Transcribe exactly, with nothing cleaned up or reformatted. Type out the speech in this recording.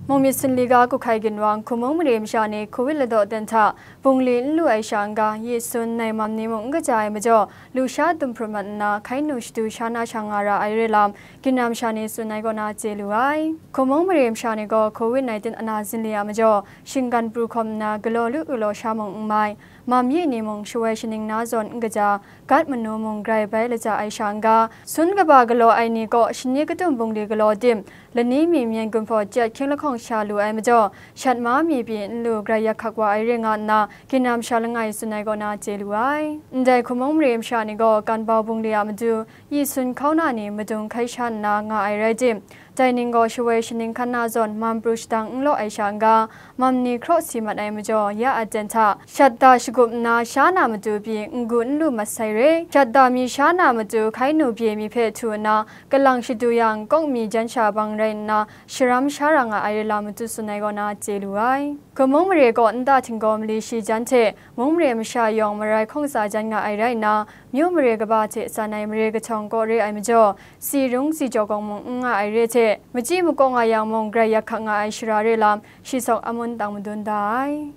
Mung myit sunli ga kuk hkai ginwang, hkumung mare masha ni Covid ladaw ten hta bungli n lu ai sha n ga, yi sun, nai mam ni mung n kaja ai majaw, lusha dum hprup mat nna, hkai nu shadu sha na sha nga ra ai re lam, ginam sha ni tsun ai kaw na chye lu ai. Hkumung mare masha ni gaw Covid nineteen ana zinli a majaw, shinggan pru hkawm nna, galaw lu galaw sha mung n mai, mam yi ni mung shawoi shaning na zawn n kaja, gat manu mung grai bai laja ai sha n ga, sun kaba galaw ai ni kaw shani katum bungli galaw dim, lani mi myen gunhpaw chyat hkying lahkawng sha lu ai majaw, shat ma mi pyi n lu grai yak hkak wa ai re nga nna, ginam sha langai tsun ai kaw na chye lu ai. Ndai hkumung mare masha ni gaw, kan bau bungli a matu, yi sun hkauna ni madung hkai sha nna nga ai rai tim, dai ning gaw shawoi shaning hkan na zawn, mam pru shadang n law ai sha n ga, mam ni hkraw si mat ai majaw, ya a ten hta, shat da shagup nna sha na matu pyi n gu n lu mat sai re. Shat da mi sha na matu hkai nu bye mi hpe htu nna, kalang shadu yang, kawk mi jan sha bang rai nna, sharam sha ra nga ai re lam matu tsun ai kaw na chye lu ai. Hkumung mare kaw nta htinggaw mali shi jan hte, mung mare masha yawng marai hkawng tsa jan nga ai rai nna, myu mare kaba hte tsan ai mare kahtawng kaw re ai majaw, si rung si jaw gawng mung n nga ai re hte, machyi makaw nga yang mung grai yak hkak nga ai shara re lam, shi sawk amun tang madun da ai.